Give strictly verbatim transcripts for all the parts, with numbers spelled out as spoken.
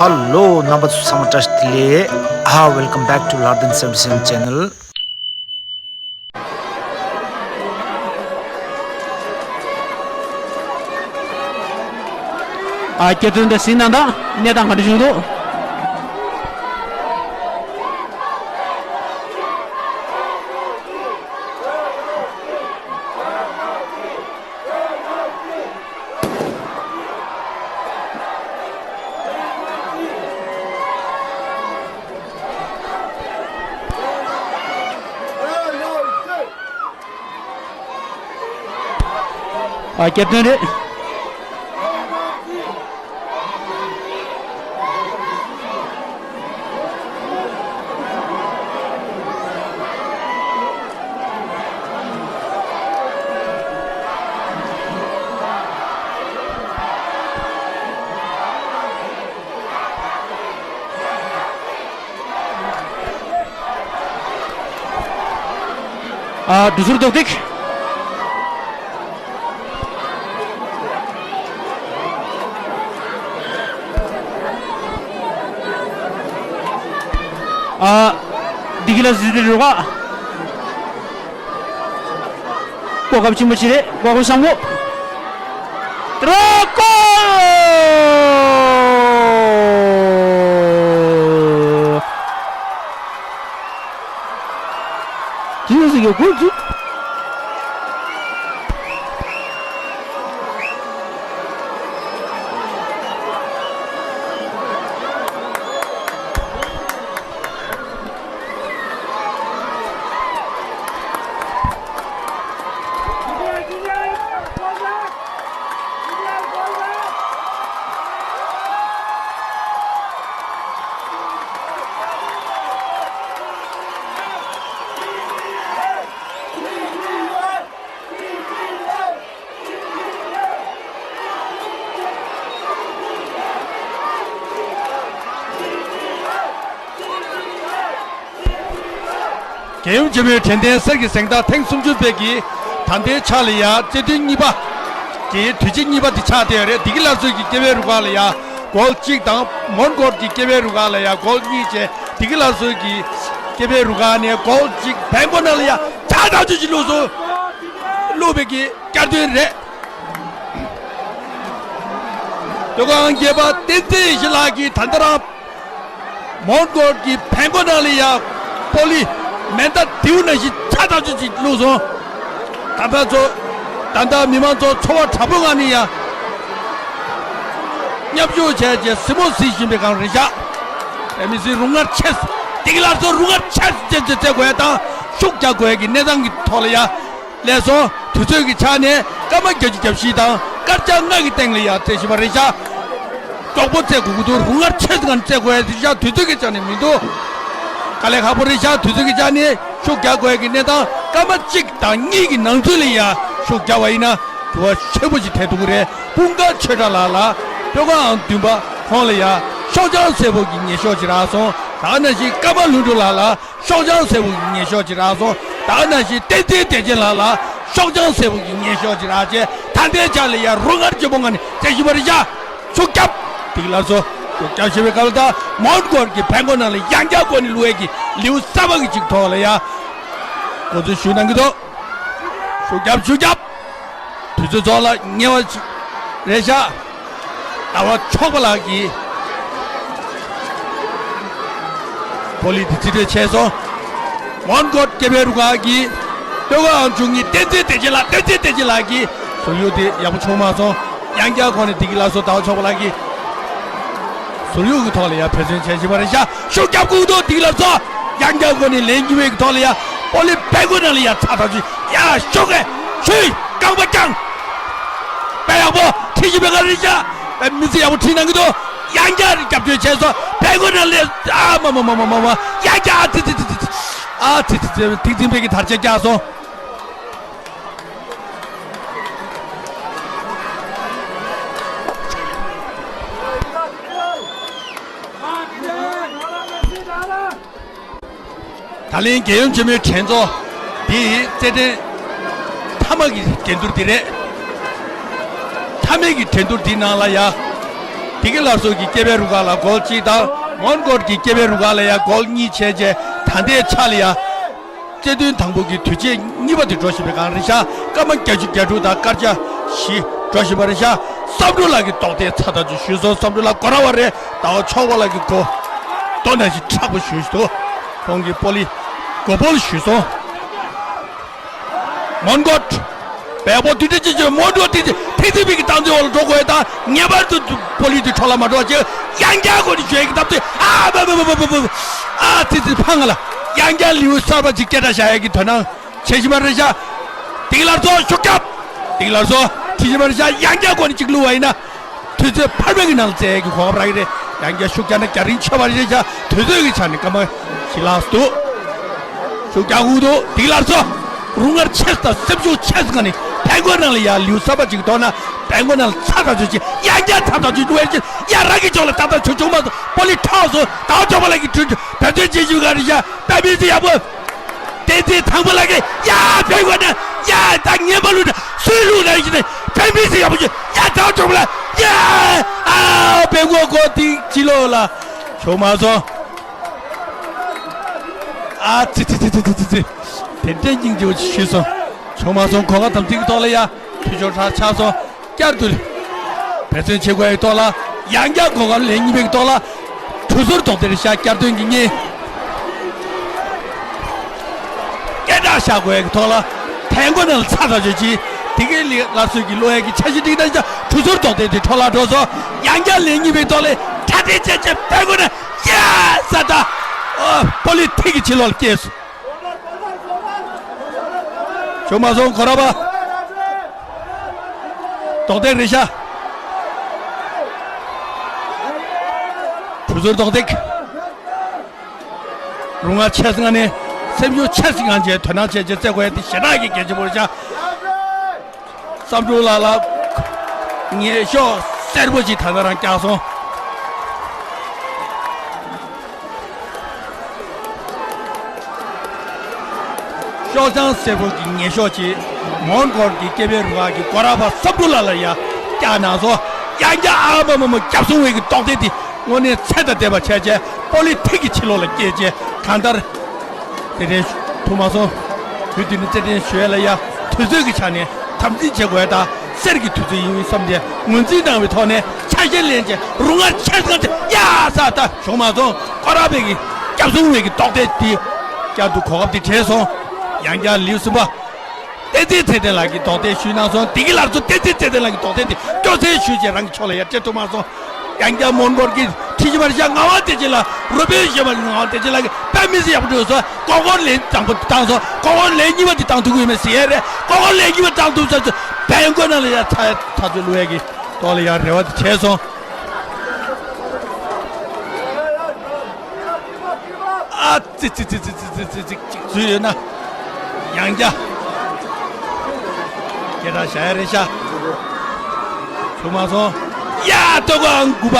Hello, རྣམ་པ་ཚོ་ཚང་མ་བཀྲ་ཤིས་བདེ་ལེགས། ཨ་welcome back to Lardin seventy-seven channel. ཨ་སྐྱེ་བཙུན་དེ་སྲིད་ན་ད་གནས་སྟངས་ག་འདྲ་བྱུང་འདུག་ཨ་སྐྱབས་སྟོན་རེད། ཨ་འདུ་ཟུར་རྡོག་ཏིག་ཨ་བདེ་སྐྱིད་ལགས་སུ་ཟིན་ཏེ་རུ་ཁག་གོ་སྐབས་ཆེན་པོ་ཞིག་རེད། གོ་སྐབས་བཟང་པོ། དྲག་སྐོར། ཇི་ལྟར་ཟེར་གྱི་གོ་ཇི། རྒྱལ་ཡུམ་ཆེན་མོའི་དྲན་རྟེན་གསེར་གྱི་གཟེངས་རྟགས་ཐེངས་སུམ་ཅུ་པའི་གི་ད་ལྟའི་ཆ་ལ་ཡ་རྩེད་འདུན་གཉིས་པ་གི་དུས་ཆེན་གཉིས་པ་དེ་ཆགས་བསྡད་ཡོད་རེད། བདེ་སྐྱིད་ལགས་ཚོས་ཀྱི་སྐྱེ་བའི་རུ་ཁག་ལ་ཡ་གོལ་གཅིག་དང་མོན་གྷོ་གི་སྐྱེ་བའི་རུ་ཁག་ལ་ཡ་གོལ་གཉིས་བྱས། བདེ་སྐྱིད་ལགས་ཚོས་ཀྱི་སྐྱེ་བའི་རུ་ཁག་ནས་གོལ་གཅིག་བལ་མགོ་ནང་ལ་ཡ་ཆགས་ཐག་ཆོད་ཅིག་བླུགས་སོང་། བླུགས་པའི་གི་བསྐྱར་ཟློས་རེད། སྡོད་ཁང་བརྒྱད་པ་བསྟན་འཛིན་ཡེ་ཤེས་ལགས་ཀྱིས་ད་ལྟ་རང་མོན་གྷོ་གི་བལ་མགོ་ནང་ལ་ཡ་པོ་ལི་མེ་མདའ་མདེའུ་ནང་བཞིན་ཆགས་ཐག་ཆོད་ཅིག་བླུགས་སོང་། ད་ལྟ་ཚོ་ད་ལྟ་མི་མང་ཚོ་ཚོར་བ་དྲག་པོའི་ངང་ནས་ཡ་མཉམ་ཞུགས་བྱས་རྗེས་གཟིགས་མོ་གཟིགས་བཞིན་པའི་སྒང་རེད་ཤག་དེ་མི་སྲིད་རུ་ངར་ཆེ། བདེ་སྐྱིད་ལགས་ཚོ་རུ་ངར་ཆེ་ཙམ་ཙམ་རྩེད་དགོས་ཡ་དང་ཤུགས་རྒྱག་དགོས་ཡ་གི་གནས་སྟངས་ཀྱི་ཐོག་ལ་ཡ། ལས་སོ། དུས་ཚོད་ཀྱི་ཆ་ནས་སྐར་མ་བརྒྱད་ཅུ་གྱ་བཞི་དང་སྐར་ཆ་ལྔ་གི་སྟེང་ལ་ཡ་རྩེ་བཞིན་པ་རེད་ཤག་མགྱོགས་པོ་རྩེ་དགོས་ཀྱི་འདུག་རུ་ངར་ཆེ་ཙམ་རྩེ་དགོས་ཡ་རེད་ཤག་དུས་ཚོད་ཀྱི་ཆ་ནས་མི་འདུག་དཀའ་ལས་ཁག་པོ་རེད་ཤག་དུས་ཚོད་ཀྱི་ཆ་ནས་ཤུགས་རྒྱག་དགོས་ཡ་གི་གནས་སྟངས་སྐར་མ་གཅིག་དང་གཉིས་ཀྱི་ནང་ཚུད་ལ་ཡ་ཤུགས་རྒྱག་པ་ཡིན་ན་དུ་བ་ཆེན་པོ་ཞིག་ཐེབས་ཐུབ་ཀྱི་རེད། སྤུངས་དཀར་ཆོས་གྲགས་ལགས་ལ་སྟོད་ཁ་ཨང་བདུན་པ་ཁོང་ལ་ཡ་ཤོག་བྱང་སེར་པོ་གི་ངེས་ཤོག་ཅིག་རག་སོང་། ད་ག་ནང་བཞིན་ཀརྨ་ལྷུན་གྲུབ་ལགས་ལ། ཤོག་བྱང་སེར་པོ་གི་ངེས་ཤོག་ཅིག་རག་སོང་། ད་ག་ནང་བཞིན་བསྟན་འཛིན་བདེ་ཆེན་ལགས་ལ་ཤོག་བྱང་སེར་པོ་གི་ངེས་ཤོག་ཅིག་རག་བྱས། ད་ལྟའི་ཆ་ལ་ཡ་རུ་ངར་ཆེན་པོ་ངང་ནས་རྩེ་བཞིན་པ་རེད་ཤག་ཤུགས་རྒྱབ། བདེ་སྐྱིད་ལགས་ཚོ་ཤུགས་རྒྱབ་བྱས་པའི་སྐབས་ལ་ད་མོན་གྷོ་གི་བལ་མགོ་ནང་ལ་ཡང་བསྐྱར་སྒོ་ནས་བླུག་ཡས་ཀྱི་ལེའུ་གསར་པ་གི་ཅིག་ཐོག་ལ་ཡ་འགོ་འཛུགས་ཞུ་གནང་གི་འདུག་ཤུགས་རྒྱབ་ཤུགས་རྒྱབ། དུས་ཚོད་རྫོགས་ལ་ཉེ་བ་ཅིག་རེད་ཤག་ཟླ་བ་མཆོག་པ་ལགས་ཀྱིས་པོ་ལི་དེ་རྩིས་སྤྲོད་བྱས་སོང་། མོན་གྷོ་སྐྱེ་བའི་རུ་ཁག་གིས་སྟོད་ཁ་ཨང་བཅུ་གཉིས་བསྟན་འཛིན་བདེ་ཆེན་ལགས། བསྟན་འཛིན་བདེ་ཆེན་ལགས་ཀྱིས་ཟུར་གཡུག་དེ་ཡག་པོ་བྱུང་མ་སོང་། ཡང་བསྐྱར་ཁོང་ནས་བདེ་སྐྱིད་ལགས་སུ་ཟླ་བ་མཆོག་པ་ལགས་ཀྱིས་ཟུར་གཡུག་གི་ཐོག་ལ་ཡ་འབད་བརྩོན་བྱས་བཞིན་པ་རེད་ཤག་ཤུགས་རྒྱབ་དགོས་འདུག་བདེ་སྐྱིད་ལགས་སུ། ཡང་བསྐྱར་ཁོང་ནས་ལན་རྒྱུ་བའི་ཐོག་ལ་ཡ་པོ་ལི་བལ་མགོ་ནང་ལ་ཡ་ཚ་ཐག་ཆོད་ཡ་ཤོག་གས་ཆུའི་རྐང་པ་བརྐྱངས། དཔེ་ཡག་པོ་ཁྲིད་བཞིན་པའི་སྐབས་རེད་ཤག་དཔེ་མི་ཚེ་ཡག་པོ་ཁྲིད་གནང་གི་འདུག་ཡང་བསྐྱར་རྒྱབ་སྐྱོར་བྱས་སོང་། བལ་མགོ་ནང་ལ་ཨ་མ་མ་མ་ཡང་བསྐྱར་ཨ་ཙི་ཙི་ཙི་ཙི་ཨ་ཙི་ཙི་ཙི་ཐིག་འཛིན་པའི་གི་དར་ཆ་བཀྱགས་སོང་། ད་ལན་རྒྱལ་ཡུམ་ཆེན་མོའི་དྲན་གསོ་འདི་རྩེད་འགྲན་མཐའ་མ་གི་འགྲན་བསྡུར་འདི་རེད། མཐའ་མའི་གི་འགྲན་བསྡུར་འདི་ནང་ལ་ཡ་ བདེ་སྐྱིད་ལགས་སོགས་ཀྱི་སྐྱེས་པའི་རུ་ཁག་ལ་གོལ་གཅིག་དང་མོན་གྷོ་གི་སྐྱེས་པའི་རུ་ཁག་ལ་ཡང་གོལ་གཉིས་བྱས་རྗེས་ད་ལྟའི་ཆ་ལ་ཡང་རྩེད་འདུན་དང་པོ་གི་དུས་ཆེན་གཉིས་པ་དེ་འགྲོ་བཞིན་པའི་སྒང་རེད་ཤག་སྐར་མ་བརྒྱད་ཅུ་གྱ་དྲུག་དང་སྐར་ཆ་བཞི་འགྲོ་བཞིན་པ་རེད་ཤག་བསམ་གྲུབ་ལགས་ཀྱིས་རྡོག་རྡེག་ཚ་ཐག་ཆོད་ཞུས་སོང་། བསམ་གྲུབ་ལགས་སྒོ་ར་བ་རེད། ཟླ་བ་མཆོག་པ་ལགས་ཀྱི་སྒོ་རྡོ་ནང་བཞིན་མཁྲེགས་པོ་ཞུས་འདུག་ཁོང་གིས་པོ་ལི་མགོ་སྦོལ་ཞུས་སོང་། མོན་གྷོ། བལ་པོ་དུས་དྲན་ཆེ་ཆེ་མོན་གྷོ་དེ་ཐེ་ཚི་པི་གི་སྟངས་འཛིན་འོག་ལ་འགྲོ་དགོས་དང་ངེས་པར་དུ་པོ་ལི་དེ་འཕྲོ་བརླག་མ་འགྲོ་བ་ཅེས་ཡང་བསྐྱར་སྒོ་ནས་ཞུ་ཡས་ཀྱི་འདབ་དེ་ཨ་བ་བ་བ་བ་བ་བ་ཨ་ཙི་ཙི་ཕང་ང་ལ་ཡང་བསྐྱར་ལེའུ་གསར་པ་ཅིག་སྐད་གྲགས་བཞག་ཡས་ཀྱི་དོ་སྣང་བྱེད་བཞིན་པ་རེད་ཤག་དེ་ག་ལ་སོ་ཤུགས་རྒྱབ། དེ་ག་ལ་སོ་ཁྲི་ཆེན་པ་རེད་ཤག་ཡང་བསྐྱར་སྒོ་ནས་ཅིག་བླུགས་པ་ཡིན་ན། དུས་ཚོད་འཕར་མའི་གི་ནང་ལ་བཙལ་གི་གོ་སྐབས་རག་གི་རེད། ཡང་བསྐྱར་ཤུགས་རྒྱག་ན་རྒྱ་རིང་ཆེ་བ་རེད་ཤག་དུས་ཚོད་ཀྱི་ཆ་ནས་སྐར་མ་བཞི་ལྷག་འདུག་ཤུགས་རྒྱག་དགོས་འདུག་དེ་ལ་སོ། རུ་ངར་ཆེ་ས་སེམས་ཤུགས་ཆེ་ས་ང་ནི་བལ་གོ་ནང་ལ་ཡ་ལིའུ་གསར་པ་ཅིག་གཏོང་ན་བལ་གོ་ནང་ལ་ཚ་ཐག་ཆོད་ཅིག་ཡང་བསྐྱར་ཚ་ཐག་ཆོད་འགྲོ་བའི་ཅིག་ཡ་རང་གི་ཕྱོགས་ལ་ཏག་ཏག་ཆོད་ཆོག་མ་སོང་པོ་ལི་ཁྲག་སོ་ད་ཆོག་པ་ལ་གི་གྲོས་བོད་དོན་བྱེད་ཞུ་ག་རེད་ཤག་པད་མི་སི་ཡག་པོ། བསྟན་འཛིན་དང་པོ་ལགས་ཀྱིས་ཡ་བོད་དགོས་ན་ཡ་ད་ངན་པ་ལུས་ན་སུས་ལུས་ན་ཡིན་ནས་བོད་མི་སི་ཡག་པོ་ཞིག་ཡ་ད་གྲོགས་ལ་ཡ་ཨ་བོད་དགོས་གོ་ཏིང་ཅི་ལོ་ལ་བྱུང་མ་སོང་། ཨ་ཙི་ཙི་ཙི་ཙི་ཙི་ཙི་དེ་འདྲའི་སྙིང་རྗེ་བོ་ཞིག་ཞུས་སོང་། བྱུང་མ་སོང་གོ་ཁ་དམ་ཚིག་གི་ཐོག་ལ་ཡ་འཐུས་ཤོར་ཧྲག་ཆག་སོང་། བསྐྱར་དུ་འབད་བརྩོན་བྱེད་དགོས་ཡའི་ཐོག་ལ་ཡང་བསྐྱར་གོ་སྐབས་ལེན་གཉིས་པའི་ཐོག་ལ་གྲུ་ཟུར་རྡོག་རྡེག་ཤག་བསྐྱར་ཐོན་གྱི་གཉིས། སྐད་གྲགས་བཞག་དགོས་ཡའི་ཐོག་ལ་ཐན་གོ་ནང་ལ་ཚ་ཐག་ཆོད་ཅིག་དེ་གའི་ལི་ལ་སོས་ཀྱི་བློ་ཡས་ཀྱི་འཆར་གཞི་འགྲིག་ན་ཤག་གྲུ་ཟུར་རྡོག་རྡེག་དེ་འཕྲོ་བརླག་འགྲོ་སོང་། ཡང་བསྐྱར་ལེན་གཉིས་པའི་ཐོག་ལ་གྲ་སྒྲིག་བྱས་བྱས་ཐན་གོ་ནང་ཡ་ས་ད་ཨོ་པོ་ལི་ཐིག་གི་ཕྱི་ལོགས་ལ་སྐྱེས་སོང་། བྱུང་མ་སོང་གོ་ར་པ། རྡོག་རྡེག་རེད་ཤག་གྲུ་ཟུར་རྡོག་རྡེག་རུ་ང་ཆེ་སི་ང་ནས་སེམས་ཤུགས་ཆེ་སི་ང་བྱས་དོ་སྣང་བྱས་རྗེས་བཙལ་དགོས་ཡ་དེ་ཞེ་དྲག་གི་གལ་ཆེན་པོ་རེད་ཤག་བསམ་གྲུབ་ལགས་ལ་ངན་ཤོག་སེར་པོ་ཅིག་ད་ལྟ་རང་བཀྱག་སོང་། ཤོག་བྱང་སེར་པོ་གི་ངན་ཤོག་ཅིག་མོན་གྷོ་གི་སྐྱེས་པའི་རུ་ཁག་གི་སྐོར་ར་པ་བསམ་གྲུབ་ལགས་ལ་ཡ་བཀྱག་གནང་སོང་། ཡང་བསྐྱར་ཨ་མ་མ་མ་བརྒྱབ་སོང་བའི་གི་རྡོག་རྡེག་དེ་དངོས་གནས་ཚད་དང་ལྡན་པ་བྱས་རྗེས་པོ་ལི་ཐིག་གི་ཕྱི་ལོགས་ལ་སྐྱེས་རྗེས་གང་ལྟར། དེ་རིང་ཐུགས་མ་སོང་། དུས་འདི་ནི་རྩེད་འགྲན་ཞུ་ཡ་ལ་ཡ་དུས་ཚོད་ཀྱི་ཆ་ནས་དམ་འཛིན་བྱེད་དགོས་ཡ་དང་གསེར་གྱི་དུས་ཚོད་ཡིན་བསམ་སྟེ་ངོས་འཛིན་གནང་བའི་ཐོག་ནས་ཆ་ཤས་ལེན་བྱས་རུ་ངར་ཆེར་བཏང་སྟེ་ཡ་ས་ད་བྱུང་མ་སོང་། སྐོར་ར་པའི་གི་བརྒྱབ་སོང་བའི་གི་རྡོག་རྡེག་དེ་བསྐྱར་དུ་གོ་སྐབས་དེ་བྲལ་སོང་། ཡང་བསྐྱར་ལེའུ་གསུམ་པ། བསྟན་འཛིན་ཚེ་བརྟན་ལགས་ཀྱིས་རྡོག་རྡེག་ཞུས་གནང་སོང་། བདེ་སྐྱིད་ལགས་སུ་བསྟན་འཛིན་ཚེ་བརྟན་ལགས་ཀྱིས་རྡོག་རྡེག་དེ་སྐྱོར་སེང་ཞུས་བྱས་རང་གི་ཕྱོགས་ལ་ཡར་སྤྲད་ཐུབ་མ་སོང་། ཡང་བསྐྱར་མོན་གྷོ་གི་ཁྲི་ཆེན་པ་རེད་ཤག་ངག་དབང་བདེ་ཆེན་ལགས་རུ་དཔོན་གཞོན་པ་ངག་དབང་བདེ་ཆེན་ལགས་ཀྱིས་དཔེ་མི་སྲིད་ཡག་པོ་བསྒྲུབས་སོང་། གོ་སྐོར་ལན་དང་པོ་བཏང་སོང་། གོ་སྐོར་ལན་གཉིས་པ་དེ་བཏང་ཐུབ་ཀྱི་ཡོད་མེད་གཟིགས་ཡས་རེད། གོ་སྐོར་ལན་གཉིས་པ་བཏང་ཐུབ་ཚར་ཚོ་བལ་མགོ་ནང་ལ་ཡར་ཚ་ཚ་ཚོད་བླུག་ཡས་ཀྱི་ཐོག་ལ་ཡར་རེ་བ་དེ་བྱས་སོང་། ཨ་ཙི་ཙི་ཅིག་འཛུལ་ཡོད་ན། ཡང་བསྐྱར། སྐད་གྲགས་བཞག་ཡ་རེད་ཤག་བྱུང་མ་སོང་། ཡ་ལྟོ་གོས་ཨང་དགུ་པ།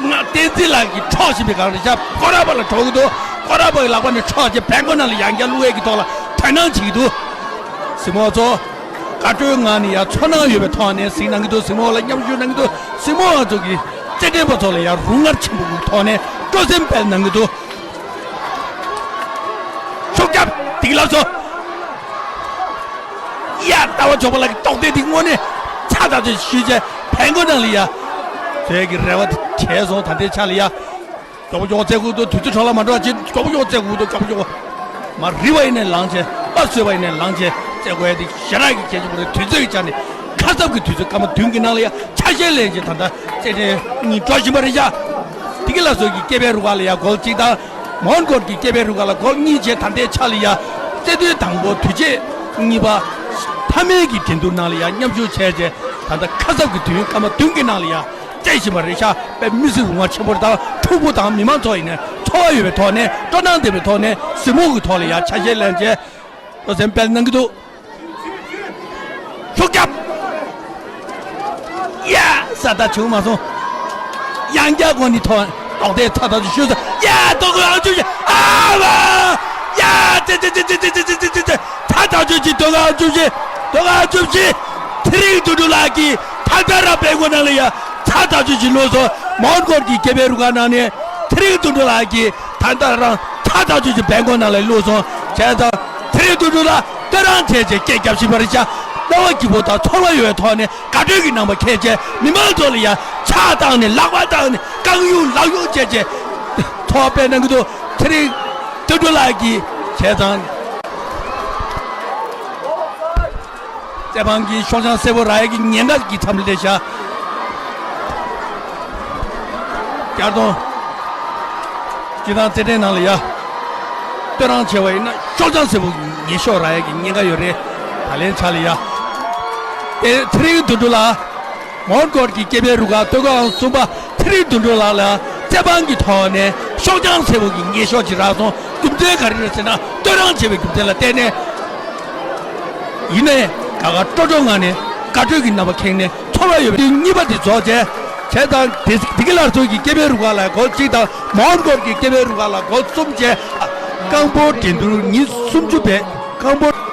ང་བསྟན་འཛིན་ལགས་ཀྱིས་འཕྲོག་བཞིན་པའི་སྒང་རེད་ཤག་སྐོར་ར་པ་ལ་འཕྲོག་གི་འདུག་སྐོར་ར་པ་གི་ལག་པ་ནས་འཕྲོག་བྱས་བལ་མགོ་ནང་ལ་ཡང་བསྐྱར་བླུག་ཡས་ཀྱི་ཐོག་ལ་དོ་སྣང་བྱེད་ཀྱི་འདུག་གཟིགས་མོ་ཚོ། དགའ་སྤྲོའི་ངང་ནས་ཡར་ཚོར་སྣང་ཡོད་པའི་ཐོག་ནས་གཟིགས་གནང་གི་འདུག་གཟིགས་མོ་ལ་མཉམ་ཞུགས་གནང་གི་འདུག་གཟིགས་མོ་ཚོ་གིས་རྩེད་འགྲན་པ་ཚོ་ལ་ཡར་རུ་ངར་ཆེན་པོ་གི་ཐོག་ནས་སྤྲོ་སེམས་སྤེལ་གནང་གི་འདུག་ཤུགས་རྒྱབ། སྡིག་ལབ་སོང་། ཡ། ལྟ་བ་ཆོག་པ་ལགས་ཀྱི་རྡོག་རྡེག་འདི་དངོས་གནས་ཚ་ཐག་ཆོད་ཞུས་བྱས་བལ་མགོ་ནང་ལ་ཡ། བྱས་ཀྱི་རེ་བ་དེ་བྱས་སོང་། ད་ལྟའི་ཆ་ལ་ཡ། མགྱོགས་པོ་མགྱོགས་པོ་རྩེ་དགོས་འདུག་དུས་ཚོད་འཕྲོ་བརླག་མ་འགྲོ་བ་བྱེད། མགྱོགས་པོ་མགྱོགས་པོ་རྩེ་དགོས་འདུག་མགྱོགས་པོ་མགྱོགས་པོ། མར་རི་བ་ཡིན་ནའི་ལངས་བྱས། མར་སོས་པ་ཡིན་ནའི་ལངས་བྱས་རྩེ་དགོས་ཡ་དེ་ཞེ་དྲག་གི་གལ་ཆེན་པོ་རེད། དུས་ཚོད་ཀྱི་ཆ་ནས་ཁ་གསབ་ཀྱི་དུས་ཚོད་སྐར་མ་བདུན་གྱི་ནང་ལ་ཡ་ཆ་ཤས་ལེན་བྱས་ད་ལྟ་རྩེད་འགྲན་གཉིས་འགྲོ་བཞིན་པ་རེད་ཤག་བདེ་སྐྱིད་ལགས་སོགས་ཀྱིས་སྐྱེས་པའི་རུ་ཁག་ལ་ཡ་གོལ་གཅིག་དང་། མོན་གྷོ་གིས་སྐྱེས་པའི་རུ་ཁག་ལ་གོལ་གཉིས་བྱས་ད་ལྟའི་ཆ་ལ་ཡ། རྩེད་ཐོའི་དང་པོ་དུས་ཆེན་གཉིས་པ། མཐའ་མའི་གི་འགྲན་བསྡུར་ནང་ལ་ཡ་མཉམ་ཞུགས་བྱས་རྗེས་ད་ལྟ་ཁ་གསབ་ཀྱི་དུས་ཡུན་སྐར་མ་བདུན་གྱི་ནང་ལ་ཡ། རྩེ་བཞིན་པ་རེད་ཤག་དཔེ་མི་སྲིད་རུ་ངར་ཆེན་པོ་རེད། ད་ཕྲུ་གུ་དང་མི་མང་ཚོ་ཡིན་ནའི་ཚོར་བ་ཡོད་པའི་ཐོག་ནས་སྤྲོ་སྣང་ལྡན་པའི་ཐོག་ནས་གཟིགས་མོ་གི་ཐོག་ལ་ཡ་ཆ་ཤས་ལེན་བྱས་སྤྲོ་སེམས་སྤེལ་གནང་གི་འདུག་ཤུགས་རྒྱབ། ཡ། ས་ད་བྱུང་མ་སོང་། ཡང་བསྐྱར་གོ་ནི་ཐོག་རྡོག་རྡེག་ཚ་ཐག་ཆོད་ཞུས་སོང་། ཡ། ལྟོ་གོས་ཨང་བཅུ་བཞི། ཨ་མ། ཡ། ཙེ་ཙེ། ཚ་ཐག་ཆོད་ཅིག་ལྟོ་གོས་ཨང་བཅུ་བཞི། ལྟོ་གོས་ཨང་བཅུ་བཞི། ཚེ་རིང་དོན་གྲུབ་ལགས་ཀྱིས་ད་ལྟ་རང་བལ་མགོ་ནང་ལ་ཡ་ཚ་ཐག་ཆོད་ཅིག་བླུགས་སོང་། མོན་གྷོ་གི་སྐྱེས་པའི་རུ་ཁག་ནང་ནས་ཚེ་རིང་དོན་གྲུབ་ལགས་ཀྱིས་ད་ལྟ་རང་ཐག་ཐག་ཆོད་ཀྱི་བེང་ཀོག་ནང་ལ་བླུགས་སོང་། བྱས་ཙང་ཚེ་རིང་དོན་གྲུབ་ལགས་བསྟོད་རང་བྱས་བྱས་སྐད་རྒྱབ་བཞིན་པ་རེད་ཤག་སྣང་བ་སྐྱིད་པོ་དང་ཚོར་བ་ཡོད་པའི་ཐོག་ནས་དགའ་སྤྲོའི་གི་རྣམ་པ་ཁྱེར་བྱས་མི་མང་ཚོ་ལ་ཡང་ཕྱག་བཏང་ནས་ལག་པ་བཏང་ནས་རྐང་གཡུག་ལག་གཡུག་བྱས་བྱས་ཚོགས་པའི་ནང་གི་དུ་ཚེ་རིང་དོན་གྲུབ་ལགས་ཀྱིས་བྱས་ཙང་། རྩེད་འབང་གི་ཤོག་བྱང་སེར་པོ་རག་ཡས་ཀྱི་ཉེན་ཁ་གི་མཚམས་སླེབས་ཤག་བསྐྱར་གཏོང་། སྤྱི་བཏང་རྩེད་འགྲན་ནང་ལ་ཡ། བསྟོད་རང་བྱས་པ་ཡིན་ན་ཤོག་བྱང་སེར་པོ་ཉེ་ཤོག་རག་ཡས་ཀྱི་ཉེན་ཁ་ཡོད་རེད། ད་ལན་ཆ་ལ་ཡ། དེ་ཚེ་རིང་དོན་གྲུབ་ལགས། མོན་གྷོ་གི་སྐྱེས་པའི་རུ་ཁག་སྟོད་ཁ་ཨང་གསུམ་པ་ཚེ་རིང་དོན་གྲུབ་ལགས་ལ་རྩེད་འབང་གི་ཐོག་ནས་ཤོག་བྱང་སེར་པོ་གི་ཉེ་ཤོག་ཅིག་རག་སོང་། རྒྱུ་མཚན་ག་རེ་རེད་ཟེར་ན་བསྟོད་རང་བྱས་པའི་རྒྱུ་མཚན་ལ་བརྟེན་ནས། ཡིན་ནའི་དགའ་དགའ་སྤྲོ་སྤྲོ་ངང་ནས་དགའ་སྤྲོའི་གི་རྣམ་པ་ཁེངས་ནས་ཚོར་བ་ཡོད་པའི་གཉིས་པ་དེ་རྫོགས་བྱས། བྱས་ཙང་དེ་དེ་གི་སླར་གསོ་གི་སྐྱེས་པའི་རུ་ཁག་ལ་གོལ་གཅིག་དང་མོན་གྷོ་གི་སྐྱེས་པའི་རུ་ཁག་ལ་གོལ་གསུམ་བྱས། རྐང་སྤོལ་འགྲན་བསྡུར་ཉིན་སུམ་ཅུ་པའི་རྐང་སྤོལ།